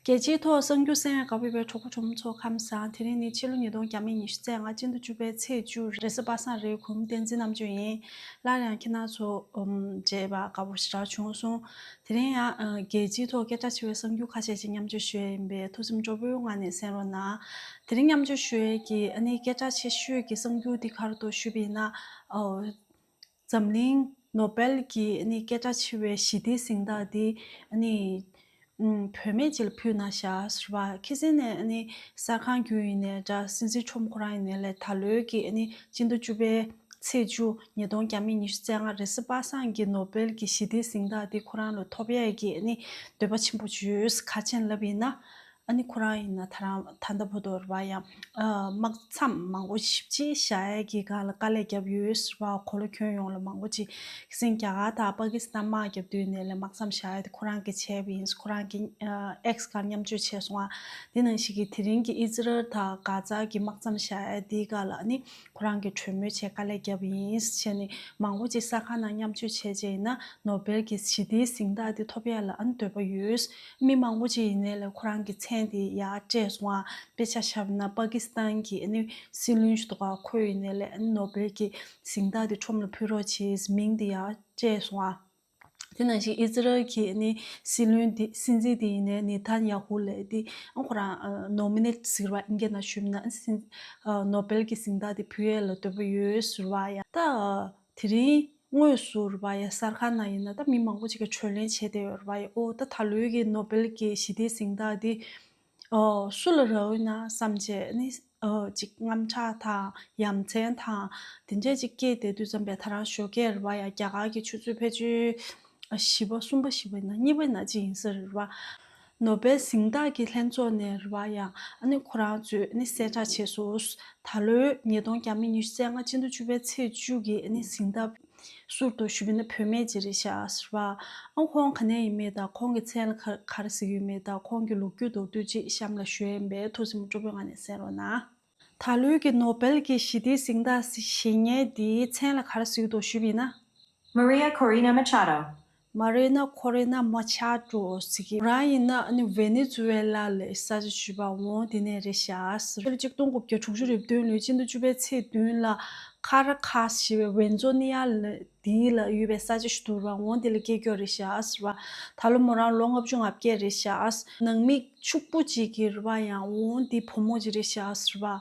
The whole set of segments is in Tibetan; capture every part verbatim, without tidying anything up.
རྒྱལ་སྤྱིའི་ཐོག་གསར་འགྱུར་གསན་ཡག་དགའ་པོ་ཡོད་པའི་གྲོགས་པོ་གྲོགས་མོ་ཚོ་ཁམས་བཟང་། དེ་རིང་ནི་ཕྱི་ལོ་ཉིས་སྟོང་བརྒྱ་མེད་ཉི་ཤུ་རྩ་ལྔ་སྤྱི་ཟླ་བཅུ་པའི་ཚེས་བཅུ་རེས་གཟའ་པ་སངས་རེད། གུང་བསྟན་འཛིན་རྣམ་དཔྱོད་ཡིན། སླར་ཡང་ཁྱེད་རང་ཚོ་ཨུམ་མཇལ་བ་དགའ་པོ་ཞེ་དྲག་བྱུང་སོང་། དེ་རིང་ཡང་ཨ་རྒྱལ་སྤྱིའི་ཐོག་སྐད་གྲགས་ཆེ་བའི་གསར་འགྱུར་ཁ་ཤས་ཤིག་མཉམ་སྤྱོད་ཞུ་ཡས་ཡིན་པས་ཐུགས་སེམས་སྤྲོ་པོའི་ངང་ནས་གསན་རོགས་གནང་། དེ་རིང་མཉམ་སྤྱོད་ཞུ་ཡས་ཀྱི་ཨ་ནི་སྐད་གྲགས་ཆེ་ཤོས་ཀྱི་གསར་འགྱུར་འདི་ག་རེ་འདུག་ཞུས་པ་ཡིན་ན། ཨོ། འཛམ་གླིང་ནོ་སྦེལ་གྱི་ཨ་ནི་སྐད་གྲགས་ཆེ་བའི་ཞི་བདེའི་གཟེངས་རྟགས་འདི་ཨ་ནི་ཨམ་བུད་མེད་ཅིག་ལ་ཕུལ་གནང་བཞག་ཟེར་བ། ཁ་སང་ནས་ཨ་ནི་གསར་ཁང་བརྒྱུད་ཡིན་ནའི་འདྲ། སྲིད་འཛིན་ཁྲོམ་ཁོ་རང་ཡིན་ནའི་ལས་ད་ལོའི་གི་ཨ་ནི་སྤྱི་ཟླ་བཅུ་པའི་ཚེས་བཅུ་ཉིས་སྟོང་བརྒྱ་མེད་ཉི་ཤུ་རྩ་ལྔ་རེས་གཟའ་པ་སངས་ཀྱི་ནོ་སྦེལ་གྱི་ཞི་བདེའི་གཟེངས་རྟགས་འདི་ཁོ་རང་ལ་ཐོབ་ཡས་ཀྱི་ཨ་ནི་འདོད་པ་ཆེན་པོ་ཅིག་ཡོད། ག་རེ་བྱས་ནས་ལབ་ཡིན་ན། ཨ་ནི་ཁོ་རང་ཡིན་ན་ད་རང་ད་ལྟ་བར་དུ་རེད་པ་ཡ། ཨ་དམག་མཚམས་མང་པོ་ཞིག་ཅིག་བཞག་ཡས་ཀྱི་སྒང་ལ་དཀའ་ལས་བརྒྱབ་ཡོད་ཟེར་བ། འཁོར་ལོ་ཁྱོན་ཡོངས་ལ་མང་པོ་ཅིག་ཁ་སང་རྒྱ་གར་དང་པ་ཀི་སི་ཐན་དམག་རྒྱབ་དུས་ནས་ལས་དམག་མཚམས་བཞག་ཡས་དེ་ཁོ་རང་གིས་བྱས་པ་ཡིན། ཁོ་རང་གི་ཨ་ཨེག་སི་སྒང་མཉམ་སྤྱོད་བྱས་སོང་ཨ། དེ་ནང་བཞིན་གྱི་དེ་རིང་གི་ཨི་ཛི་རལ་དང་གྷ་ཛ་གི་དམག་མཚམས་བཞག་ཡས་དེའི་སྒང་ལ་ཨ་ནི་ཁོ་རང་གིས་གྲོས་མོལ་བྱས་དཀའ་ལས་བརྒྱབ་པ་ཡིན་ཟེར་བྱས་ནས་མང་པོ་ཅིག་གསར་ཁང་ནང་མཉམ་སྤྱོད་བྱས་བྱས་ཡིན་ན་ནོ་སྦེལ་གྱི་ཞི་བདེའི་གཟེངས་རྟགས་དེ་ཐོབ་ཡས་ལ་ཨ་ནི་འདོད་པ་ཡོད། མི་མང་པོ་ཅིག་ཡིན་ནའི་ལས་ཁོ་རང་གི་མཚན་དེ་ཡར་སྤྲད་སོང་ཨ། དཔེ་ཆ་བཞག་ན་པ་ཀི་སི་ཐན་གྱི་ཨ་ནི་སྲིད་བློན་ཞིག་འདུག་ག་ཁོ་ཡིན་ནའི་ལས་ཨ་ནི་ནོ་སྦེལ་གྱི་གཟེངས་རྟགས་དེ་ཁྲོམ་ལ་ཕུལ་རོགས་བྱེད་མིང་དེ་ཡར་སྤྲད་སོང་ཨ། དེ་ནང་བཞིན་ཨི་ཛི་རལ་གྱི་ཨ་ནི་སྲིད་བློན་དེ་སྲིད་འཛིན་དེ་ཡིན་ནའི་ནེ་ཐན་ཡ་ཧུ་ལབ་དེ་ཨ་ཁོ་རང་ནོ་མི་ནེཊ་ཟེར་བ་ཨིན་སྐད་ནང་ཞུས་ན་ཨ་ནི་སྲིད་ཨ་ནོ་སྦེལ་གྱི་གཟེངས་རྟགས་དེ་ཕུལ་ཡས་ལ་འདོད་པ་ཡོད་ཟེར་བ་ཡ། ད་དེ་རིང་དངོས་སུ་རེད་པ་ཡ་གསར་ཁང་ནང་ཡིན་ན་ད་མི་མང་པོ་ཅིག་གིས་གྲོས་གླེང་བྱས་བསྡད་ཡོད་རེད་པ་ཡ། ཨོ་ད་ད་ལོའི་གི་ནོ་སྦེལ་གྱི་ཞི་བདེའི་གཟེངས་རྟགས་འདི་ཨོ་སུ་ལ་རག་ཡོད་ན་བསམ་བྱས་ནི་ཨོ་ཅིག་དངངས་སྐྲག་དང་ཡ་མཚན་དང་དེ་འདྲས་ཅིག་སྐྱེས་བསྡད་དུས་ཙམ་པས་ད་རང་ཞོགས་ཀས་རེད་པ་ཡ། རྒྱ་གར་གྱི་ཆུ་ཚོད་ཕལ་ཆེར་བཞི་པ་གསུམ་པ་བཞི་པ་ཡིན་ན་གཉིས་པ་ཡིན་ན་ཅིག་ཡིན་ས་རེད་པ། ནོ་སྦེལ་གཟེངས་རྟགས་ཀྱི་ལྷན་ཚོགས་ནས་རེད་པ་ཡ། ཨ་ནི་ཁོ་རང་ཚོས་ཨ་ནི་གསལ་བསྒྲགས་བྱས་སོང་། ད་ལོའི་ཉིས་སྟོང་བརྒྱ་མེད་ཉི་ཤུ་རྩ་ལྔ་སྤྱི་ཟླ་བཅུ་པའི་ཚེས་བཅུ་གི་ཨ་ནི་གཟེངས་རྟགས་ཟུར་དུ་ཞུ་བ་ཡིན་ན་བུད་མེད་ཅིག་རེད་ཤག་ཟེར་བ། ཨ་ཁོང་ག་ནས་ཡིན་མིན་དང་ཁོང་གི་མཚན་ལ་ག་ག་རེ་ཟེར་གྱི་ཡོད་མེད་དང་ཁོང་གི་ལོ་རྒྱུས་མདོར་བསྡུས་ཅིག་གཤམ་ལ་ཞུ་ཡས་ཡིན་པས་ཐུགས་སེམས་སྤྲོ་པོའི་ངང་ནས་གསན་རོགས་གནང་། ད་ལོའི་གི་ནོ་སྦེལ་གྱི་ཞི་བདེའི་གཟེངས་རྟགས་བཞེས་མཁན་དེའི་མཚན་ལ་ག་རེ་ཟེར་གྱི་འདུག་ཞུས་པ་ཡིན་ན། Maria Corina Machado། མ་རེ་ན་ཁོ་རེ་ན་མ་ཆ་ཀྲོ་ཟེར་གྱི། ཁོ་རང་ཡིན་ན་ཨ་ནི་ཝེ་ནེ་ཛུ་ཝེ་ལ་ལ་ས་ཆ་ཞུས་པ་འོང་དེ་ནས་རེད་ཤག་ཟེར། ཕྱི་ལོ་ཆིག་སྟོང་དགུ་བརྒྱ་དྲུག་ཅུ་རེ་བདུན་ལོའི་སྤྱི་ཟླ་བཅུ་པའི་ཚེས་བདུན་ལ་ཁ་ར་ཁ་ཞེས་པའི་ཝེན་ཛོ་ནི་ཡ་ལ་དེའི་ལ་ཡོད་པའི་ས་ཆ་ཞིག་འདུག་ར། འོང་དེ་ལ་སྐྱེས་ཡོད་རེད་ཤག་ཟེར་བ། ད་ལོ་མོ་རང་ལོ་ལྔ་བཅུ་ང་བརྒྱད་རེད་ཤག་ཟེར། ནང་མི་ཕྱུག་པོ་ཅིག་གི་རེད་བ་ཡང་འོང་དེ་བུ་མོ་ཅིག་རེད་ཤག་ཟེར་བ།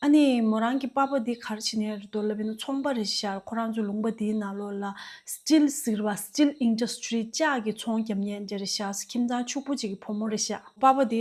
ཨ་ནི་མོ་རང་གི་པ་ཕ་དེ་ག་རེ་བྱེད་མཁན་རེད་འདུག་ལབ་ཡིན་ན་ཚོང་པ་རེད་ཤག་ཁོ་རང་ཚོའི་ལུང་པ་དེའི་ནང་ལོགས་ལ་སི་ཊིལ་ཟེར་བ་སི་ཊིལ་ཨིན་ཌ་སི་ཊི་རི་ལྕགས་ཀྱི་ཚོང་རྒྱབ་མཁན་ཅིག་རེད་ཤག་ཁྱིམ་ཚང་ཕྱུག་པོ་ཅིག་གི་བུ་མོ་རེད་ཤག་པ་ཕ་དེ་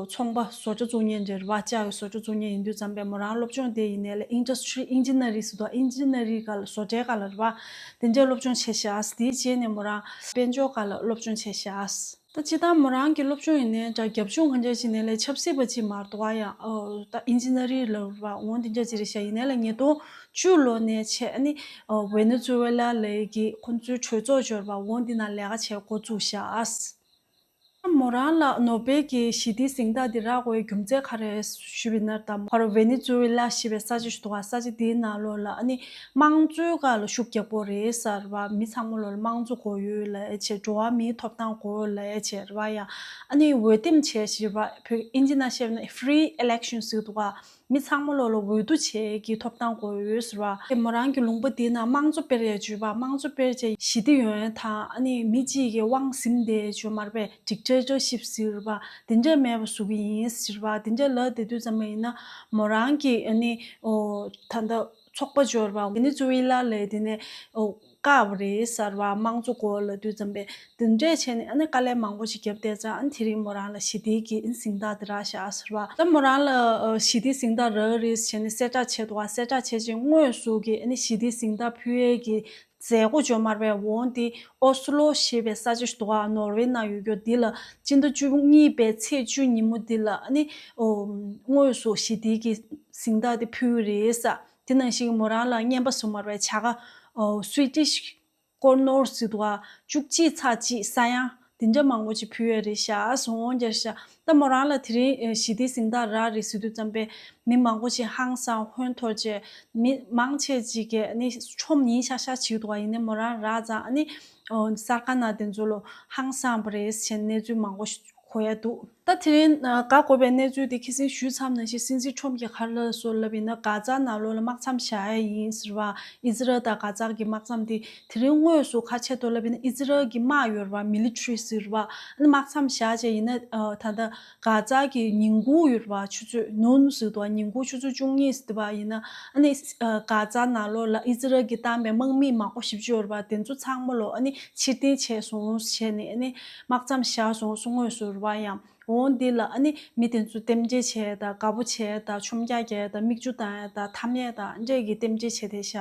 ཚོང་པ་བཟོ་གྲྭ་བཙུགས་མཁན་ཅིག་རེད་བ། ལྕགས་ཀྱི་བཟོ་གྲྭ་བཙུགས་མཁན་ཡིན་དུས་ཙམ་པས་མོ་རང་སློབ་སྦྱོང་དེ་ཡིན་ནའི་ལས་ཨིན་ཌ་སི་ཊི་རི་ཨིན་ཇི་ནི་རིང་ཟེར་འདུག་ཨིན་ཇི་ནི་རིང་སྒང་ལ་བཟོ་གྲྭའི་སྒང་ལ་རེད་བ། དེ་འདྲའི་སློབ་སྦྱོང་བྱས་ཤག་དེའི་རྗེས་ནས་མོ་རང་དཔལ་འབྱོར་སྒང་ལ་སློབ་སྦྱོང་བྱས་ཤག་ད་སྤྱིར་བཏང་མོ་རང་གི་སློབ་སྦྱོང་ཡིན་ནའི་འདྲ་རྒྱབ་ལྗོངས་གང་འདྲ་ཞིག་ནས་ལས་ཆབ་སྲིད་པ་ཅིག་མ་གཏོགས་ཡང་ཨོ་ད་ཨིན་ཇི་ནི་རིང་ལབ་ར་འོང་དེ་འདྲ་ཅིག་རེད་ཤག་ཡིན་ནའི་ལས་ཉིས་སྟོང་བཅུ་ལོ་ནས་བྱས་ཨ་ནི་ཨོ་ཝེ་ནེ་ཛུ་ཝེ་ལ་ལའི་གི་ཁོང་ཚོའི་གྲོས་ཚོགས་འབྱོར་བ་འོང་དེ་ནང་ལས་ཀ་བྱས་འགོ་བཙུགས་ཤག་མོ་རང་ལ་ནོ་སྦེལ་གྱི་ཞི་བདེའི་གཟེངས་རྟགས་འདི་རག་དགོས་རྒྱུ་མཚན་ག་རེ་ཞུས་པ་ཡིན་ན། ད་ཕར་ཝེ་ནེ་ཛུ་ཝེ་ལ་ཞེས་པའི་ས་ཆ་ཞིག་འདུག་ག་ས་ཆ་དེའི་ནང་ལོགས་ལ་ཨ་ནི་དམངས་གཙོའི་སྒང་ལ་ཤུགས་རྒྱག་དགོས་རེད་ཟེར་བ། མི་ཚང་མ་ལོགས་ལ་དམངས་གཙོ་དགོས་ཡོད་ལབ་བྱས། འགྲོ་བ་མིའི་ཐོབ་ཐང་དགོས་ལབ་བྱས་རེད་བ། ཡང་ཨ་ནི་འོས་འདེམས་བྱས་ཞེས་པ་བོད་ཨིན་ཇི་ནང་བཤད་ན་ཧྥི་རི་ཨི་ལེག་ཤན་ཟེར་འདུག་ག་མི་ཚང་མ་ལོགས་ལ་འོས་བསྡུ་བྱེད་ཀྱི་ཐོབ་ཐང་དགོས་ཡོད་ཟེར་བ། དེ་མོ་རང་གི་ལུང་པ་དེའི་ནང་དམངས་གཙོ་སྤེལ་ཡས་བྱས་པ། དམངས་གཙོ་སྤེལ་བྱས་ཞི་བདེ་ཡོང་ཡས་དང་ཨ་ནི་མི་གཅིག་གི་དབང་ཟིན་བསྡད་བྱས་མ་རེད་པས། ཌིག་ཊེ་ཊར་ཤིབ་ཟེར་བ་དེ་འདྲས་མེད་པ་བཟོ་གི་ཡིན་ཟེར་བ། དེ་འདྲས་ལབ་བསྡད་དུས་ཙམ་པ་ཡིན་ན་མོ་རང་གི་ཨ་ནི་ཨོ་ད་ལྟ་ཚོགས་པ་འབྱོར་བ་ཝེ་ནེ་ཛུ་ཝེ་ལ་ལའི་དེ་ནས་ཨོ་བཀག་པ་རེད་ཟེར་བ། དམངས་གཙོ་དགོས་ལབ་དུས་ཙམ་པས་དེ་འདྲས་བྱས་ནས་ཨ་ནི་དཀའ་ལས་མང་པོ་ཞིག་བརྒྱབ་བསྡད་ཙང་ཨ་ནི་དེ་རིང་མོ་རང་ལ་ཞི་བདེའི་གི་ཨ་ནི་གཟེངས་རྟགས་དེ་རག་ཤག་ཟེར་བ། ད་མོ་རང་ལ་ཨོ་ཞི་བདེའི་གཟེངས་རྟགས་རག་རེད་ཟེར་ནས་གསལ་བསྒྲགས་བྱས་འདུག་ག་གསལ་བསྒྲགས་བྱས་རྗེས་དངོས་སུ་གི་ཨ་ནི་ཞི་བདེའི་གཟེངས་རྟགས་ཕུལ་ཡས་ཀྱི་མཛད་སྒོ་འབྱོར་མ་རེད་པས། འོང་དེ་ཨོ་སི་ལོ་ཞེས་པའི་ས་ཆ་ཞིག་འདུག་ག་ནོར་ཝེ་ནང་ཡོད་རྒྱུ་འདི་ལ་སྤྱི་ཟླ་བཅུ་གཉིས་པའི་ཚེས་བཅུ་ཉིན་མོ་འདི་ལ་ཨ་ནི་ཨོ་དངོས་སུ་ཞི་བདེའི་གི་གཟེངས་རྟགས་དེ་ཕུལ་གྱི་རེད་ཟེར། དེ་ནང་བཞིན་མོ་རང་ལ་རྔན་པ་བཟོ་མ་རེད་པས། བྱ་དགའ་ཨོ་སུའི་ཊི་ཤི་ཀོར་ནོར་ཟེར་འདུག་ག་བཅུ་གཅིག་ཚེག་གཅིག་ས་ཡ་དེ་འདྲ་མང་པོ་ཅིག་ཕུལ་ཡས་རེད་ཤག་ཟེར། འོང་རྒྱུ་རེད་ཤག་ད་མོ་རང་ལ་དེ་རིང་ཨེ་ཞི་བདེའི་གཟེངས་རྟགས་རག་རེད་ཟེར་དུས་ཙམ་པས་མི་མང་པོ་ཞིག་ཧང་སང་ཧོན་ཐོར་བྱས། མི་མང་ཆེ་ཅིག་གིས་ཨ་ནི་ཁྲོམ་ཉིན་ཤག་ཤག་བྱེད་འདུག་ག་ཡིན་ནའི་མོ་རང་རག་ཙང་ཨ་ནི་ཨོ་གསར་ཁང་ནང་དེ་ཚོ་ལ་ཧང་སངས་པ་རེད་ཟེར་གནས་ཚུལ་མང་པོ་ཞིག་གོ་ཡ་འདུག་ད་དེ་རིང་ཨ་དགའ་དགོས་པའི་གནས་ཚུལ་དེ་ཁ་སང་ཞུས་ཚར་ནང་བཞིན་སྲིད་འཛིན་ཁྲོམ་གྱིས་ག་རེ་ལབ་སོང་ལབ་ཡིན་ན། གྷ་ཛ་ནང་ལོགས་ལ་དམག་མཚམས་བཞག་ཡ་ཡིན་ཟེར་བ། ཨི་ཛི་རལ་དང་གྷ་ཛ་གི་དམག་མཚམས་དེ་དེ་རིང་དངོས་སུ་ག་རེ་བྱས་འདུག་ལབ་ཡིན་ན། ཨི་ཛི་རལ་གྱི་དམག་ཡོད་རེད་བ། མི་ལི་ཊི་རི་ཟེར་བ། ཨ་ནི་དམག་མཚམས་བཞག་བྱས་ཡིན་ན་ཨ་ད་ལྟ་གྷ་ཛ་གི་ཉིན་གུང་ཡོད་རེད་བ། ཆུ་ཚོད་ནུན་ཟེར་འདུག་ཉིན་གུང་ཆུ་ཚོད་བཅུ་གཉིས་ཟེར་བ་ཡིན་ན། ཨ་ནི་ཨ་གྷ་ཛ་ནང་ལོགས་ལ་ཨི་ཛི་རལ་གྱིས་བཏང་པའི་དམག་མི་མང་པོ་ཞེ་པོ་ཅིག་ཡོད་རེད་བ། དེ་ཚོ་ཚང་མ་ལོ་ཨ་ནི་ཕྱིར་འཐེན་བྱས་སོང་བྱས་ནས། ཨ་ནི་དམག་མཚམས་བཞག་སོང་སོང་། དངོས་སུ་རེད་བ། ཡང་འོང་འདི་ལ་ཨ་ནི་མི་དེ་ཚོ་རྟེན་འབྲེལ་བྱས་དང་དགའ་པོ་བྱས་དང་ཆོམ་རྒྱག་རྒྱག་དང་མིག་ཆུ་བཏང་ཡ་དང་འཐམ་ཡ་དང་འདྲས་ཀྱི་རྟེན་འབྲེལ་བྱས་ཏེ་བཞག་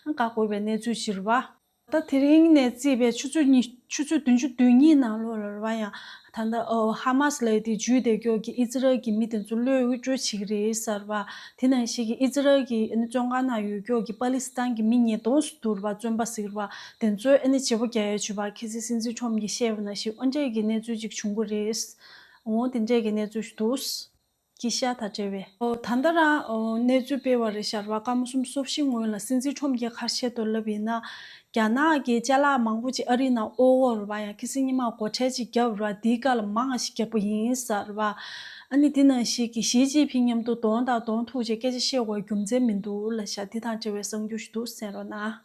དགའ་དགོས་པའི་གནས་ཚུལ་ཞིག་རེད་བ། ད་དེ་རིང་ནས་བརྩིས་པའི་ཆུ་ཚོད་གཉིས་ཆུ་ཚོད་བདུན་ཅུ་དོན་གཉིས་ནང་ལོགས་ལ་རེད་བ། ཡང་ད་ལྟ་ཨོ་ཧ་མ་སི་ལབ་ཡ་དེ་འཇུས་བསྡད་ཀྱོག་གི་ཨི་ཛི་རལ་གྱི་མི་དེ་ཚོ་གློད་གློད་བཀྲོལ་བྱེད་ཀྱི་རེད་ཟེར་བ། དེ་ནང་བཞིན་གྱི་ཨི་ཛི་རལ་གྱི་ཨ་ནི་བཙོན་ཁང་ནང་ཡོད་ཀྱོག་གི་པ་ལི་སི་ཐན་གྱི་མི་ཉིས་སྟོང་ཟེར་བ། བཙོན་པ་ཟེར་བ་དེ་ཚོའི་ཨ་ནི་བྱེད་པོ་རྒྱག་ཡ་བྱུས་པ། ཁ་སང་སྲིད་འཛིན་ཁྲོམ་གྱིས་བཤད་པ་ནང་བཞིན་ཨོ་འདྲས་ཀྱི་གནས་ཚུལ་ཅིག་བྱུང་གི་རེད། འོ་དེ་འདྲས་ཀྱི་གནས་ཚུལ་ཞིག་འདུག་དཀྱིལ་ཤག་དང་འབྲེལ་བའི། ཨོ་ད་ལྟ་རང་ཨོ་གནས་ཚུལ་སྤེལ་བ་རེད་ཤག་རེད་བ། སྐར་མ་སུམ་ཅུ་སོ་བཞི་སྔོན་ལ་སྲིད་འཛིན་ཁྲོམ་གྱིས་ག་རེ་བཤད་འདུག་ལབ་ཡིན་ན། རྒྱ་ནག་གི་ཅ་ལག་མང་པོ་ཅིག་ཨ་རི་ནང་དབོར་དབོར་རེད་བ། ཡང་ཁ་སང་ཉི་མ་སྒོ་ཁྲལ་ཅིག་བརྒྱབ་རེད་བ། དེའི་སྐབས་ལ་མང་བ་ཞིག་བརྒྱབ་པ་ཡིན་ཟེར་རེད་བ། ཨ་ནི་དེ་ནང་བཞིན་གྱི་ཞི་ཅིན་ཕིང་མཉམ་དུ་གདོང་དང་གདོང་ཐུག་བྱས་སྐད་ཆ་བཤད་དགོས་རྒྱུ་མཚན་མི་འདུག་ལབ་ཤག་དེ་དང་འབྲེལ་བའི་གསར་འགྱུར་ཞིག་འདུག་གསན་རོགས་གནང་།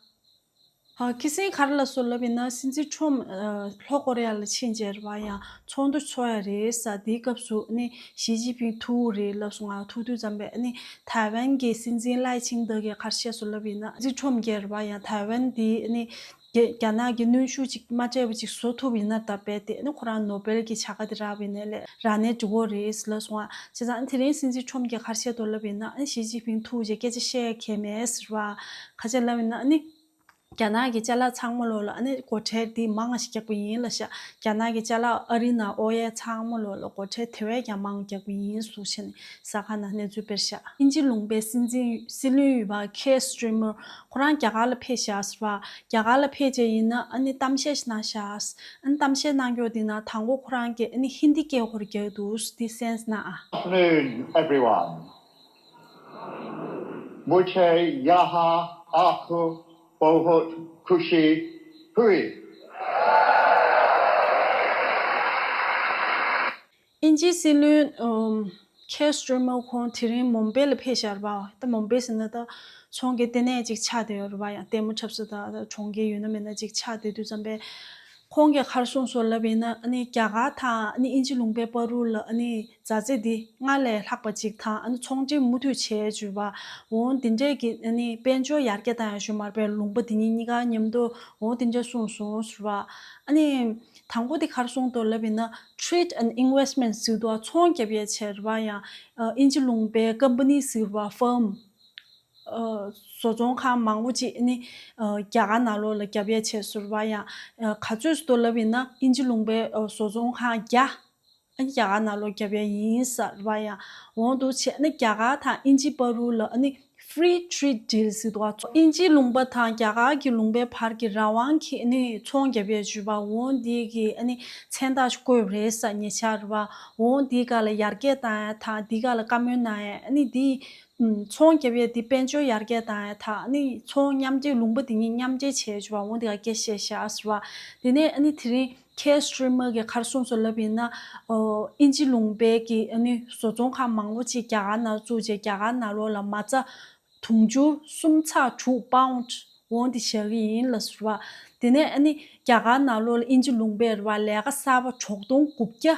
ཨ་ཁ་སང་ག་རེ་ལབ་སོང་ལབ་ཡིན་ན། སྲིད་འཛིན་ཁྲོམ་ཨ་ལྷོ་ཀོ་རི་ཡ་ལ་ཕྱིན་བྱས་རེད་བ། ཡང་ཚོགས་འདུ་ཚོགས་ཡ་རེད་ཟེར། དེའི་སྐབས་སུ་ཨ་ནི་ཞི་ཅིན་ཕིང་ཐུག་རེད་ལབ་སོང་། ང་ཐུག་དུས་ཙམ་པས་ཨ་ནི་ཐའེ་ཝན་གྱི་སྲིད་འཛིན་ལའེ་ཆིང་ཏེ་གིས་ག་རེ་བཤད་སོང་ལབ་ཡིན་ན། སྲིད་འཛིན་ཁྲོམ་གྱིས་རེད་བ། ཡང་ཐའེ་ཝན་དེ་ཨ་ནི་རྒྱ་རྒྱ་ནག་གི་གནོན་ཤུགས་ཅིག་མ་སྤྲད་པ་ཅིག་བཟོ་ཐུབ་ཡིན་ན། ད་རྦད་དེ་ཨ་ནི་ཁོ་རང་ནོ་བེལ་གྱི་བྱ་དགའ་དེ་རག་པ་ཡིན་ནའི་ལས་རག་ནའི་འགྲིག་གི་རེད་ལབ་སོང་། བྱས་ཙང་ཨ་ནི་དེ་རིང་སྲིད་འཛིན་ཁྲོམ་གྱིས་ག་རེ་བཤད་འདུག་ལབ་ཡིན་ན། ཨ་ནི་ཞི་ཅིན་ཕིང་ཐུག་བྱས་སྐད་ཆ་བཤད་ཡ་གང་ཡང་མེད་ཟེར་བ། ག་རེ་བྱས་ལབ་ཡིན་ན། ཨ་ནི་རྒྱ་ནག་གི་ཅ་ལག་ཚང་མ་ལོག་ལ་ཨ་ནི་སྒོ་ཁྲལ་འདི་མང་བ་ཞིག་བརྒྱབ་པ་ཡིན་ལབ་ཤག་རྒྱ་ནག་གི་ཅ་ལག་ཨ་རི་ནང་དབོར་ཡས་ཚང་མ་ལོག་ལ་སྒོ་ཁྲལ་དེ་བས་ཀྱང་མང་བ་བརྒྱབ་པ་ཡིན་ཟེར་བྱས་ནས་གསར་ཁང་ནང་གནས་ཚུལ་སྤེལ་ཤག་དབྱིན་ཇི་ལུང་པའི་སྲིད་འཛིན་སྲིད་བློན་ཡོད་པ་ཁེར་སི་ཊར་མར་ཁོ་རང་རྒྱ་གར་ལ་ཕེབས་ཤག་ཟེར་བ། རྒྱ་གར་ལ་ཕེབས་བྱས་ཡིན་ན་ཨ་ནི་གཏམ་བཤད་ཞིག་གནང་ཤག་ཨ་ནི་གཏམ་བཤད་གནང་ཀྱོག་དེ་ནང་དང་པོ་ཁོ་རང་གིས་ཨ་ནི་ཧིན་དི་སྐད་ཧོར་རྒྱག་འདུག་དེ་གསན་གནང་ཨ། Afternoon, everyone. मुझे यहाँ आकर बहुत खुशी हुई। དབྱིན་ཇིའི་སྲིད་བློན་ཨམ་ཁེར་སི་ཊར་མར་ཁོང་དེ་རིང་མུམ་བེ་ལ་ཕེབས་ཤག་རེད་པ། ད་མུམ་བེ་ཟེར་ན་ད་ཚོང་གི་ལྟེ་གནས་ཅིག་ཆགས་བསྡད་ཡོད་རེད་པ། ཡང་ལྟད་མོ་འཁྲབ་ས་དང་ད་གྲོང་ཁྱེར་ཡོད་ན་མེད་ན་ཅིག་ཆགས་བསྡད་དུས་ཙམ་པས། ཁོང་གིས་ག་རེ་གསུངས་སོང་ལབ་ཡིན་ན། ཨ་ནི་རྒྱ་གར་དང་ཨ་ནི་དབྱིན་ཇི་ལུང་པའི་བར་དུ་ལ་ཨ་ནི་མཛའ་བརྩེ་འདི་སྔར་ལས་ལྷག་པ་ཅིག་དང་། ཨ་ནི་ཚོང་འབྲེལ་མུ་མཐུད་བྱེད་བཅུག་པ། འོ་འདི་འདྲས་ཀྱི་ཨ་ནི་དཔལ་འབྱོར་ཡར་རྒྱས་བཏང་ཡ་ཞུ་མ་རེད་པས། ལུང་པ་འདི་གཉིས་གཉིས་ཀ་མཉམ་དུ་འོ་འདི་འདྲས་གསུངས་སོང་ཟེར་བ། ཨ་ནི་དང་པོ་འདི་ག་རེ་གསུངས་འདུག་ལབ་ཡིན་ན། Trade and Investment ཟེར་འདུག་ཚོང་རྒྱབ་ཡས་བྱས་རེད་པ། ཡང་ཨ་དབྱིན་ཇི་ལུང་པའི་ཀམ་པ་ནི་ཟེར་བ་ཕརམ། ཨ་བཟོ་ཚོང་ཁང་མང་པོ་ཅིག་ནི་ཨ་རྒྱ་གར་ནང་ལོགས་ལ་རྒྱབ་ཡས་བྱས་ཟེར་བ། ཡང་ཨ་ག་ཚོད་ཟེར་འདུག་ལབ་ཡིན་ན། དབྱིན་ཇི་ལུང་པའི་ཨ་བཟོ་ཚོང་ཁང་བརྒྱ་ཨ་ནི་རྒྱ་གར་ནང་ལོགས་རྒྱབ་ཡས་ཡིན་ཟེར་བ། ཡང་འོང་འདུག་བྱས་ནི་རྒྱ་གར་དང་དབྱིན་ཇི་བར་དུ་ལ་ཨ་ནི་Free Trade Deal ཟེར་འདུག་དབྱིན་ཇི་ལུང་པ་དང་རྒྱ་གར་གྱི་ལུང་པའི་བར་གྱི་རང་དབང་གི་ཨ་ནི་ཚོང་རྒྱབ་ཡས་བཅུག་པ། འོ་འདི་གི་ཨ་ནི་མཚན་རྟགས་བཀོད་རེད་ཟེར་ཉེ་ཆར་རེད་པ། འོ་འདི་ག་ལ་ཡར་རྒྱས་བཏང་ཡས་དང་འདི་ག་ལ་བཀའ་མོལ་གནང་ཡས། ཨ་ནི་འདི་ཨུམ་ཚོང་རྒྱབ་ཡས་འདི་དཔལ་འབྱོར་ཡར་རྒྱས་བཏང་ཡས་དང་། ཨ་ནི་ཚོང་མཉམ་འབྲེལ་ལུང་པ་འདི་གཉིས་མཉམ་འབྲེལ་བྱས་བཅུག་པ། འོ་འདི་ག་སྐད་བཤད་ཤག་ཟེར་བ། དེ་ནས་ཨ་ནི་དེ་རིང་ཁེར་སི་ཊར་མར་གྱིས་ག་རེ་གསུངས་སོང་ལབ་ཡིན་ན། ཨོ་དབྱིན་ཇི་ལུང་པའི་གི་ཨ་ནི་བཟོ་ཚོང་ཁང་མང་པོ་ཅིག་རྒྱ་གར་ནང་བཙུགས་བྱས་རྒྱ་གར་ནང་ལོགས་ལ་མ་རྩ་དུང་ཕྱུར་གསུམ་ཚེག་དྲུག་པའུན་ཌི་འོ་འདི་བཞག་གི་ཡིན་ལབ་ཟེར་བ། དེ་ནས་ཨ་ནི་རྒྱ་གར་ནང་ལོགས་ལ་དབྱིན་ཇི་ལུང་པས་རེད་པ། ལས་ཀ་གསར་པ་དྲུག་སྟོང་དགུ་བརྒྱ་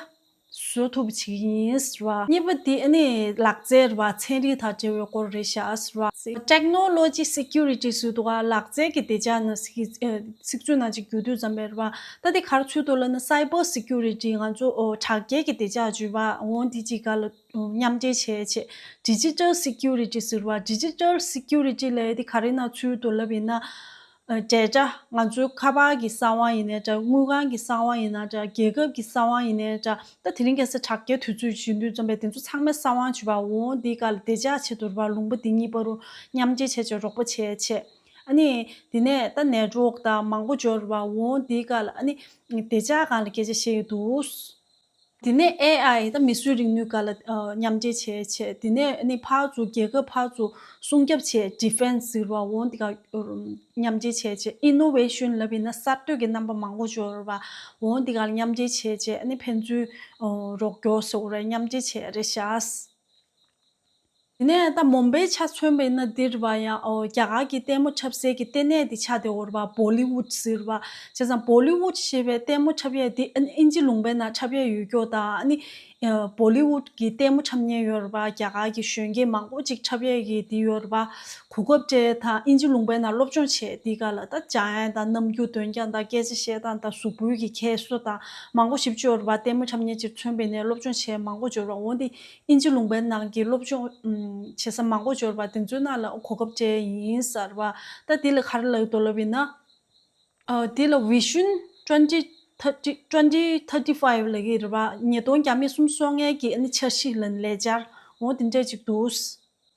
བཟོ་ཐུབ་པ་བྱེད་ཀྱི་ཡིན་ཟེར་བ། གཉིས་པ་དེ་ཨ་ནི་ལག་རྩལ་རེད་པ། ཚན་རིག་དང་འབྲེལ་བའི་སྐོར་རེད་ཤག་ཟེར་བ། Technology Security ཟེར་འདུག་ག་ལག་རྩལ་གྱི་བདེ་འཇགས་ནང་ཟེར་གྱི་ཚིག་མཛོད་ནང་ཅིག་བསྒྱུར་དུས་ཙམ་པས་རེད་པ། ད་དེ་ག་རེ་ཚུད་འདུག་ལབ་ན། Cyber Security ང་ཚོ་ཨོ་དྲ་རྒྱའི་གི་བདེ་འཇགས་བརྗོད་པ་འོ་འདི་གཅིག་ག་ལ་མཉམ་འབྲེལ་བྱས་བྱས། Digital Security ཟེར་བ། Digital Security ལབ་ཡས་དེ་ག་རེ་ནང་ཚུད་འདུག་ལབ་ཡིན་ན། ཨ་data ང་ཚོའི་ཁ་པར་གྱི་གསང་བ་ཡིན་ནའི་འདྲ། དངུལ་ཁང་གི་གསང་བ་ཡིན་ན་འདྲ། རྒྱལ་ཁབ་ཀྱི་གསང་བ་ཡིན་ནའི་འདྲ། ད་དེ་རིང་ཁ་སང་དྲ་རྒྱའི་དུས་ཚོད་ཡིན་དུས་ཙམ་པས་དེ་ཚོ་ཚང་མའི་གསང་བ་བརྗོད་པ་འོ་འདི་ག་ལ་བདེ་འཇགས་ཆེད་དུ་རེད་པ། ལུང་པ་འདི་གཉིས་བར་དུ་མཉམ་འབྲེལ་བྱས་བྱས་རོགས་པ་བྱས་བྱས། ཨ་ནི་དེ་ནས་ད་network དང་མང་པོ་འབྱོར་བ་འོ་འདི་ག་ལ་ཨ་ནི་བདེ་འཇགས་སྒང་ལ་སྐད་ཆ་བཤད་ཀྱི་འདུག་དེ་ནས་ཨེ་ཨའི་ད་མིས་བཟོས་རིག་ནུས་སྒང་ལ་ཨ་མཉམ་འབྲེལ་བྱས་བྱས། དེ་ནས་ཨ་ནི་ཕར་ཚུར་རྒྱལ་ཁབ་ཕར་ཚུར་སྲུང་སྐྱོབ་བྱས། ཌི་ཕེན་སི་ཟེར་བ་འོ་འདི་ག་མཉམ་འབྲེལ་བྱས་བྱས། ཨི་ནོ་ཝེ་ཤན་ལབ་ཡིན་ན་གསར་གཏོད་ཀྱི་རྣམ་པ་མང་པོ་འབྱོར་བ་འོ་འདི་ག་ལ་མཉམ་འབྲེལ་བྱས་བྱས། ཨ་ནི་ཕན་ཚུན་ཨ་རོགས་སྐྱོར་ཟེར་དགོས་རེད། མཉམ་འབྲེལ་བྱས་རེད་ཤག་དེ་ནས་ད་མུམ་བྷེ་ཆ་མཚོན་པ་ཡིན་ན་འདིར་བ་ཡང་ཨོ་རྒྱ་གར་གྱི་ལྟད་མོ་འཁྲབ་སའི་གི་ལྟེ་གནས་དེ་ཆགས་བསྡད་ཡོད་རེད་པ། བོ་ལི་ཝུད་ཟེར་བ། བྱས་ཙང་བོ་ལི་ཝུད་ཞེས་པའི་ལྟད་མོ་འཁྲབ་ཡས་དེ་ཨིན་ཨིན་ཇི་ལུང་པའི་ནང་འཁྲབ་ཡས་ཡོད་སྐྱོ་དང་། ཨ་ནི་ཨ་བོ་ལི་ཝུད་ཀྱི་ལྟད་མོ་འཁྲབ་མཁན་ཡོད་རེད་པ། རྒྱ་གར་གྱི་གཞོན་སྐྱེས་མང་པོ་ཅིག་འཁྲབ་ཡས་ཀྱི་དེ་ཡོད་རེད་པ། གོ་སྐབས་སྤྲད་དང་ཨིན་ཇི་ལུང་པའི་ནང་སློབ་སྦྱོང་བྱས། དེ་ག་ལ་ད་སྦྱང་ཡས་དང་རྣམ་འགྱུར་སྟོན་རྐྱང་དང་སྐད་ཆ་བཤད་སྟངས་དང་གཟུགས་པོའི་གི་ཁྱད་གསོ་དང་མང་པོ་ཞིག་ཡོད་རེད་པ། ལྟད་མོ་འཁྲབ་མཁན་ཅིག་མཚོན་པ་ཡིན་ན་སློབ་སྦྱོང་བྱས་མང་པོ་ཡོད་རེད་པ། འོ་འདི་ཨིན་ཇི་ལུང་པའི་ནང་གི་སློབ་སྦྱོང་ཨུམ་བྱེད་ས་མང་པོ་ཡོད་རེད་པ། དེ་ཚོའི་ནང་ལ་གོ་སྐབས་སྤྲད་ཡིན་ཟེར་བ། ད་དེ་ལ་ག་རེ་ལབ་འདུག་ལབ་ཡིན་ན། ཨ་དེ་ལ་Vision twenty thirty twenty thirty five ལབ་ཀྱི་རེད་པ། ཉིས་སྟོང་བརྒྱ་མེད་སུམ་ཅུ་སོ་ལྔའི་གི་ཨ་ནི་འཆར་གཞི་ལ་ལས་འཆར་འོ་དེ་འདྲ་ཅིག་འདུག་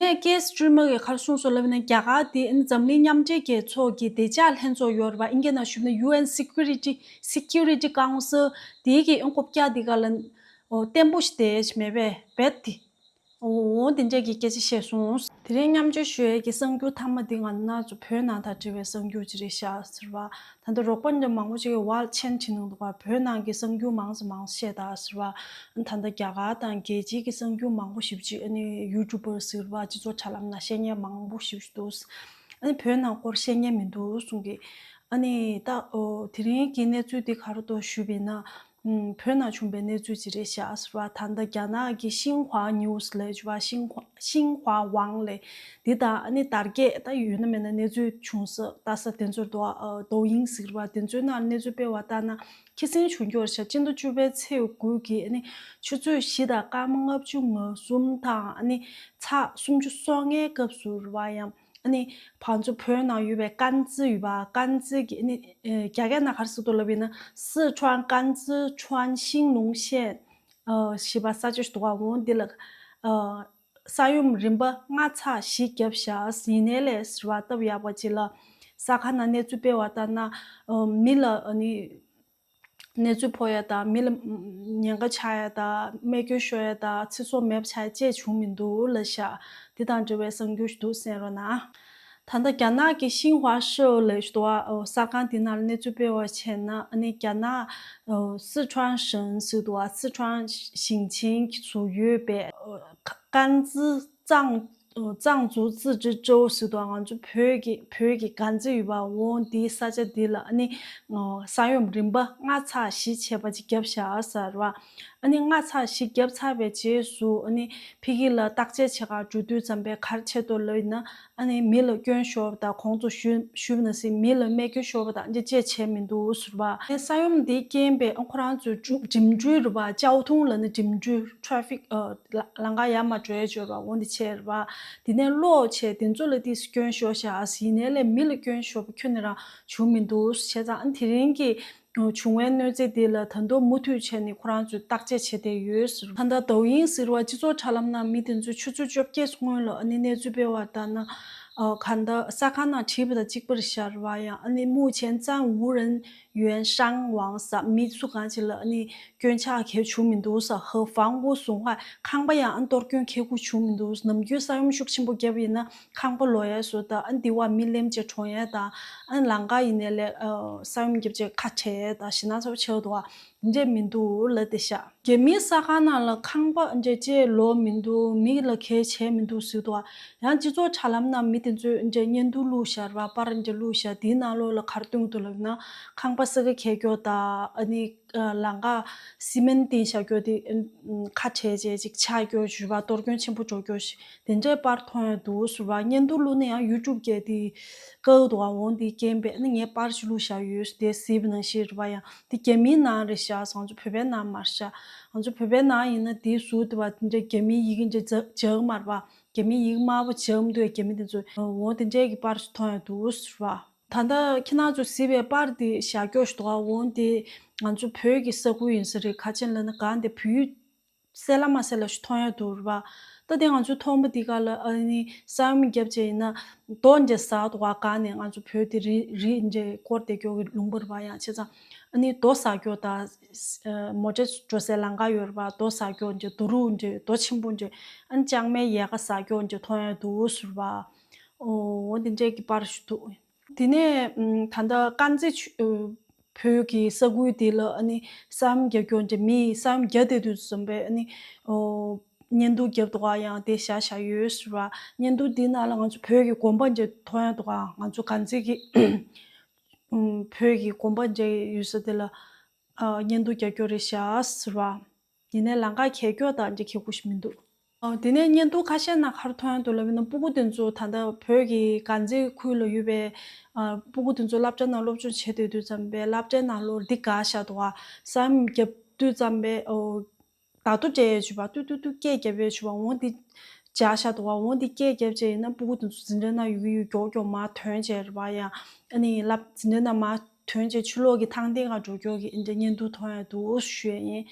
ངས་ཀེ་སི་ཊི་རི་མ་གིས་ག་རེ་གསུངས་སོང་ལབ་ན། རྒྱ་གར་དེ་ཨ་ནི་འཛམ་གླིང་མཉམ་འབྲེལ་རྒྱལ་ཚོགས་ཀྱི་བདེ་འཇགས་ལྷན་ཚོགས་ཡོད་རེད་པ། ཨིན་སྐད་ནང་ཞུས་ན་ཡུ་ཨེན་སི་ཀུ་རི་ཊི་སི་ཀུ་རི་ཊི་ཀའུན་སིལ། དེའི་གི་ཨ་ནི་རྐུབ་བཀྱག་དེ་ག་ལ་ཨོ་བརྟན་པོ་ཞིག་བསྡད་མེད་པས་རྦད་དེ། འོ་འོ་དེ་འདྲས་ཀྱི་སྐད་ཆ་བཤད་སོང་། དེ་རིང་མཉམ་སྤྱོད་ཞུ་ཡས་ཀྱི་གསར་འགྱུར་མཐའ་མ་འདི་ང་ཚོ་བོད་ནང་དང་འབྲེལ་བའི་གསར་འགྱུར་ཅིག་རེད་ཤག་ཟེར་བ། ད་ལྟ་རོགས་པ་འདྲ་མང་པོ་ཅིག་གིས་ཝརལྡ་ཆེན་བྱེད་གནང་འདུག་ག་བོད་ནང་གི་གསར་འགྱུར་མང་ཙམ་མང་ཙམ་བཤད་དང་ཟེར་བ། ད་ལྟ་རྒྱ་གར་དང་རྒྱལ་སྤྱིའི་གི་གསར་འགྱུར་མང་པོ་ཞེ་པོ་ཅིག་ཨ་ནི་ཡུ་ཊུབ་པར་ཟེར་བ་སྤྱི་ཚོགས་དྲ་ལམ་ནང་བཤད་མཁན་མང་པོ་ཞེ་པོ་ཅིག་འདུག་ཨ་ནི་བོད་ནང་སྐོར་བཤད་མཁན་མི་འདུག་གསུང་གི། ཨ་ནི་ད་ཨོ་དེ་རིང་གི་གནས་ཚུལ་འདི་ག་རེ་འདུག་ཞུས་པ་ཡིན་ན། ཨུམ། བོད་ནང་བྱུང་བའི་གནས་ཚུལ་ཅིག་རེད་ཤག་ཟེར་བ། ད་ལྟ་རྒྱ་ནག་གི་ཤིན་ཧྭ་ནིའུ་སི་ལབ་ཅིག་ཡོད་པ། ཤིན་ཧྭ་ཤིན་ཧྭ་ཝང་ལབ་འདི་དང་། ཨ་ནི་དར་རྒྱས་ད་ཡོད་ན་མེད་ན་གནས་ཚུལ་བྱུང་ས་ལྟ་ས་དེ་ཚོར་འདུག་ཨ། ཨ་ཏོའུ་ཡིང་ཟེར་བ་དེ་ཚོའི་ནང་གནས་ཚུལ་སྤེལ་བ་ལྟར་ན་ཁྱི་སེང་བྱུང་རྒྱུ་རེད་ཤག་སྤྱི་ཟླ་བཅུ་པའི་ཚེས་དགུ་གི་ཨ་ནི་ཆུ་ཚོད་བཞི་དང་སྐར་མ་ལྔ་བཅུ་ང་གསུམ་དང་། ཨ་ནི་ཚེག་སུམ་ཅུ་སོ་ལྔའི་སྐབས་སུ་རེད་པ། ཡང་ཨ་ནི་ང་ཚོ་བོད་ནང་ཡོད་པའི་དཀར་མཛེས་ཡོད་པ། དཀར་མཛེས་ཀྱི་ཨ་ནི་ཨེ་རྒྱ་སྐད་ནང་ག་རེ་ཟེར་འདུག་ལབ་ཡིན་ན། སི་ཁྲོན་དཀར་མཛེས་ཁྲོན་ཤིང་ལུང་ཤན་ཨ་ཞེས་པ་ས་ཆ་ཞིག་འདུག་ག་འོ་འདི་ལ་ཨ་ས་ཡོམ་རིམ་པ་ལྔ་ཚེག་བཞི་བརྒྱབ་ཤག་ཡིན་ནའི་ལས་ཟེར་བ་སྟབས་ཡག་པ་ཅིག་ལ་གསར་ཁང་ནང་གནས་ཚུལ་སྤེལ་བ་ལྟར་ན། ཨ་མི་ལ་ཨ་ནི་གནས་ཚུལ་ཕོག་ཡ་དང་། མི་ལ་ཉེན་ཁ་ཆགས་ཡ་དང་། རྨས་སྐྱོན་ཤོར་ཡ་དང་། ཚེ་སྲོག་མེད་པ་ཆགས་ཡ་བཅས་བྱུང་མི་འདུག་ལབ་ཤག་འདི་དང་འབྲེལ་བའི་གསར་འགྱུར་ཞིག་འདུག་གསན་རོགས་གནང་། ད་ལྟ་རྒྱ་ནག་གི་ཤིན་ཧྭ་ཧྲི་ལབ་ཞིག་འདུག་པ། གསར་ཁང་འདི་ནང་ལ་གནས་ཚུལ་སྤེལ་བ་བྱས་ན། ཨ་ནི་རྒྱ་ནག་སི་ཁྲོན་ཞིང་ཟེར་འདུག་པ། སི་ཁྲོན་ཞིང་ཆེན་གྱི་ཚུར་ཡོད་པའི་ཀན་ཙི་ཙང་ཨོ་ཙང་ཙུའུ་ཙི་ཀྲི་ཀྲོའུ་ཟེར་དུས་ང་ཚོ་བོད་ཀྱི་བོད་ཀྱི་དཀར་མཛེས་ཡོད་པ། འོ་འདིའི་ས་ཆ་འདི་ལ་ཨ་ནི་ཨོ་ས་ཡོམ་རིམ་པ་ལྔ་ཚེག་བཞི་བྱས་པ་ཅིག་བརྒྱབ་བཞག་ཟེར་བ། ཨ་ནི་ལྔ་ཚེག་བཞི་བརྒྱབ་ཚར་བའི་རྗེས་སུ་ཨ་ནི་ཕ་གི་ལ་བརྟག་དཔྱད་བྱེད་གར་འགྲོ་དུས་ཙམ་པས་ག་རེ་བྱས་འདུག་ལབ་ཡིན་ན། ཨ་ནི་མི་ལ་སྐྱོན་ཤོར་བ་དང་། གོང་དུ་ཞུས་ཞུས་པ་ནང་བཞིན་མི་ལ་རྨས་སྐྱོན་ཤོར་བ་དང་འདི་བཅས་བྱས་མི་འདུག་ཟེར་བ། ཨ་ནི་ས་ཡོམ་འདིའི་རྐྱེན་པས་ཨ་ཁོ་རང་ཚོའི་འགྲིམ་འགྲུལ་རེད་པ། ཅའོ་ཐུང་ལབ་ན་འགྲིམ་འགྲུལ། ཊ་ཕིག་ཨ། ལ་ལམ་ཁ་ཡར་མར་འགྲོ་ཡས་ཅིག་ཡོད་རེད་པ། འོ་འདི་བྱས་རེད་པ། དེ་ནས་གློག་བྱས་དེ་ཚོ་ལ་ཏོག་ཙམ་སྐྱོན་ཤོར་ཤག་ཡིན་ནའི་ལས་མི་ལ་སྐྱོན་ཤོར་བ་ཁྱོན་ནས་རང་བྱུང་མི་འདུག་བྱས་ཙང་ཨ་ནི་དེ་རིང་གི་བྱུང་བའི་གནོད་འཚེ་འདི་ལ་ད་དུང་མུ་མཐུད་བྱས་ནས་ཁོ་རང་ཚོས་བརྟག་དཔྱད་བྱས་བསྡད་ཡོད་ཟེར། ད་ལྟ་ཏོའུ་ཡིང་ཟེར་བ་སྤྱི་ཚོགས་དྲ་ལམ་ནང་མི་དེ་ཚོས་ཆུ་ཚོད་བཅོ་བརྒྱད་སྔོན་ལ་ཨ་ནི་གནས་ཚུལ་སྤེལ་བ་ལྟར་ན། ཨ་ག་ད་གསར་ཁང་ནང་བྲིས་པ་དང་གཅིག་པ་རེད་ཤག་རེད་པ། ཡང་ཨ་ནི་目前暂无人 ཡོན་ཧྲང་ཝང་ཟེར་མི་སུ་གང་ཅིག་ལ་ཨ་ནི་སྐྱོན་ཆག་གང་ཡང་བྱུང་མི་འདུག་ཟེར། 河房屋损坏། ཁང་པ་ཡང་ཨ་གཏོར་སྐྱོན་གང་ཡང་བྱུང་མི་འདུག་ནམ་རྒྱུན་ས་ཡོམ་ཤུགས་ཆེན་པོ་བརྒྱབ་ཡིན་ན་ཁང་པ་ལོག་ཡས་བཟོ་དང་། ཨ་ནི་འདི་བ་མི་ལེམ་བྱས་གྲོངས་ཡས་དང་། ཨ་ནི་ལམ་ཁ་ཡིན་ནའི་ལས་ཨ་ས་ཡོམ་བརྒྱབ་བྱས་ཁ་བྲལ་ཡས་དང་ཞེད་སྣང་ཚ་པོ་ཆགས་འདུག་པ། འདི་འདྲས་མི་འདུག་ལབ་བསྡད་ཤག་རྒྱ་མིའི་གསར་ཁང་ནང་ལ་ཁང་པ་འདི་འདྲས་བཅས་ལོག་མི་འདུག་མི་ལ་གང་ཡང་བྱས་མི་འདུག་ཟེར་འདུག་པ། ཡང་སྤྱི་ཚོགས་དྲ་ལམ་ནང་མི་དེ་ཚོས་འདི་འདྲས་བརྙན་ཐུང་བླུགས་ཤག་རེད་པ། པར་འདི་འདྲས་བླུགས་ཤག་དེའི་ནང་ལོགས་ལ་ག་རེ་བཏོན་འདུག་ལབ་ན། ཁང་པ་ས་ཁ་གས་འགྱོ་དང་། ཨ་ནི་ལམ་ཁ་སི་མེན་བཏིང་བཞག་འགྱོ་དེ་ཁ་བྲལ་བྱས་ཅིག་ཆག་འགྱོ་ཞུ་བ། གཏོར་སྐྱོན་ཆེན་པོ་འགྲོ་འགྱོ་ཞིག་དེ་འདྲའི་པར་མཐོང་ཡོད་འདུག་ཟེར་བ། བརྙན་ཐུང་བླུགས་ན་ཡང་ཡུ་ཊུབ་གས་དེ་བཀག་འདུག་པ། འོ་འདི་རྐྱེན་པས་ཨ་ནི་ངས་པར་ཞིག་བླུགས་བཞག་ཡོད་དེ་གཟིགས་པ་ནང་བཞིན་རེད་པ། ཡང་དེ་རྒྱ་མིའི་ནང་རེད་ཤག་ང་ཚོ་བོད་པའི་ནང་མ་རེད་ཤག་ང་ཚོ་བོད་པའི་ནང་ཡིན་ན་དེའི་ཟུར་དུ་བ་དེ་འདྲའི་རྒྱ་མིའི་ཡི་གེ་འདྲ་འཇགས་འཇགས་མ་རེད་པ། རྒྱ་མིའི་ཡི་གེ་དམར་པོ་འཇགས་མི་འདུག་རྒྱ་མི་དེ་ཚོ་འོ་དེ་འདྲའི་གི་པར་ཞིག་མཐོང་ཡོད་འདུག་ཟེར་བ། ད་ལྟ་ཁྱེད་རང་ཚོ་གཟིགས་པའི་པར་དེ་ཞྭ་སྐྱོགས་ཤིག་འདུག་ག་འོ་དེ་ང་ཚོ་བོད་ཀྱི་ས་ཁུལ་ཡིན་ས་རེད། ག་ཅན་ལབ་ན་གང་དེ་བོད་ཡུལ་གསལ་ལ་མ་གསལ་ལ་ཞིག་མཐོང་ཡ་འདུག་རེད་པ། ད་དེ་ང་ཚོའི་མཐོང་པ་འདི་ག་ལ་ཨ་ནི་ས་ཡོམ་བརྒྱབ་བྱས་ཡིན་ན་རྡོ་འདྲ་ཟག་འདུག་ག་གང་ནས་ང་ཚོ་བོད་དེ་རི་རི་འདྲ་བསྐོར་བསྡད་ཀྱོག་གི་ལུང་པ་རེད་པ། ཡང་བྱས་ཙང་ ཨ་ནི་རྡོ་ཟ་རྒྱུ་དང་། མོ་ཊ་འགྲོ་སའི་ལམ་ཁ་ཡོད་རེད་པ། རྡོ་ཟ་རྒྱུ་འདྲ། རྡོ་རུག་འདྲ། རྡོ་ཆེན་པོ་འདྲ། ཨ་ནི་ལྕང་མའི་ཡལ་ག་ཟ་རྒྱུ་འདྲ་མཐོང་ཡ་འདུག་ཟེར་བ། འོ་འདི་འདྲས་ཀྱི་པར་ཞིག་འདུག་དེ་ནས་ཨམ། ད་ལྟ་དཀར་མཛེས་ཆུ་བོད་ཀྱི་ས་ཁུལ་དེ་ལ་ཨ་ནི་ས་ཡོམ་རྒྱག་རྒྱུ་འདྲ། མིས་ས་ཡོམ་རྒྱག་བསྡད་དུས་ཙམ་པས་ཨ་ནི་ཨོ་བརྙན་ཐུང་བརྒྱབ་འདུག་ག་ཡང་དེ་བཞག་བཞག་ཡོད་ཟེར་བ། བརྙན་ཐུང་འདི་ནང་ལ་ང་ཚོ་བོད་ཀྱི་དགོན་པ་འདྲ་མཐོང་ཡ་འདུག་ག་ང་ཚོ་དཀར་མཛེས་ཀྱི་ཨམ། བོད་ཀྱི་དགོན་པ་འདྲ་ཡོད་ས་དེ་ལ་ཨ་བརྙན་ཐུང་རྒྱག་རྒྱུ་རེད་བཞག་ཟེར་བ། ཡིན་ནའི་ལམ་ཁ་གས་སྐྱོ་དང་འདྲ་ཁེ་གུ་ཞིག་མི་འདུག་ཨ། དེ་ནས་བརྙན་ཐུང་ཁ་ཤས་ནང་ག་རེ་མཐོང་ཡ་འདུག་ལབ་ན། སྤུ་གུ་དེ་ཚོ་ད་ལྟ་བོད་ཀྱི་དཀར་མཛེས་ཁུལ་ལ་ཡོད་པའི་ཨ་སྤུ་གུ་དེ་ཚོ་སློབ་གྲྭ་ནང་སློབ་སྦྱོང་བྱེད་སྡོད་དུས་ཙམ་པས་སློབ་གྲྭའི་ནང་ལོགས་འདི་བཀག་བཞག་འདུག་ག་ས་ཡོམ་བརྒྱབ་དུས་ཙམ་པས་ཨོ་བརྡ་ཐོ་སྤྲད་ཡས་བྱས་པ། ཏུ་ཏུ་ཏུ་སྐད་རྒྱབ་ཡས་བྱས་པ། འོ་འདི་བཞག་བཞག་འདུག་ག་འོ་འདི་སྐད་རྒྱབ་བྱས་ཡིན་ན་སྤུ་གུ་དེ་ཚོ་འཛིན་གྲྭ་ནང་ཡོད་ཀྱི་ཡོད། མགྱོགས་མགྱོགས་མར་ཐོན་བྱས་རེད་པ། ཡང་ཨ་ནི་སློབ་འཛིན་གྲྭ་ནང་མར་ཐོན་བྱས་ཕྱི་ལོགས་ཀྱི་ཐང་སྟེང་ང་འགྲོ་རྒྱུ་གི་འདི་འདྲ་བརྙན་ཐུང་མཐོང་ཡ་འདུག་ཞུ་ཡ་ཡིན།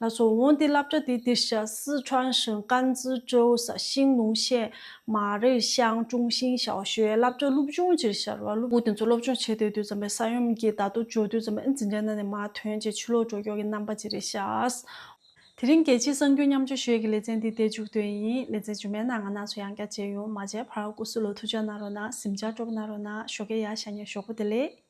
ལགས་སོ། འོ་འདི་སློབ་གྲྭ་དེ་འདིར་བཞག 四川省甘孜州省兴隆县马rei乡中心小学། སློབ་གྲྭ་སློབ་སྦྱོང་བྱེད་སྡོད་དུས་ཙམ་པའི་ཨ་འཛིན་གྲྭ་ནང་ནས་མར་ཐོན་བྱས་ཕྱི་ལོགས་ཀྱི་ཐང་སྟེང་ང་འགྲོ་རྒྱུ་གི་འདི་འདྲ་བརྙན་ཐུང་མཐོང་ཡ་འདུག་ཞུ་ཡ་ཡིན། ལགས་སོ། འོ་འདི་སློབ་གྲྭ་དེ་འདིར་བཞག་四川省甘孜州省兴隆县马rei乡中心小学། སློབ་གྲྭ་སློབ་སྦྱོང་བྱེད་ཤར་བ། སློབ་ཕྲུག་དེ་ཚོ་སློབ་སྦྱོང་བྱེད་སྡོད་དུས་ཙམ་པའི་ས་ཡོམ་གྱི་བརྡ་ཐོ་འབྱོར་དུས་ཙམ་པའི་ཨ་འཛིན་གྲྭ་ནང་ནས་མར་ཐོན་བྱས་ཕྱི་ལོགས་འགྲོ་རྒྱུ་གི་རྣམ་པ་ཅིག་རེད་ཤག་དེ་རིང་རྒྱལ་སྤྱིའི་གསར་འགྱུར་མཉམ་སྤྱོད་ཞུ་ཡས་ཀྱི་ལེ་ཚན་འདི་དེ་མཇུག་བསྡུ་ཡས་ཡིན། ལེ་ཚན་རྗེས་མའི་ནང་ང་རང་ཚོ་ཡང་བསྐྱར་མཇལ་ཡོང་། མ་མཇལ་བར་སྐུ་གཟུགས་ལ་ཐུགས་ཅག་གནང་རོགས་གནང་། གཟིམ་ཅག་སྤྲོ་པོ་གནང་རོགས་གནང་། ཞོགས་ཀས་ཡར་ཤར་ཉིན་ཞོགས་པ་བདེ་ལེགས།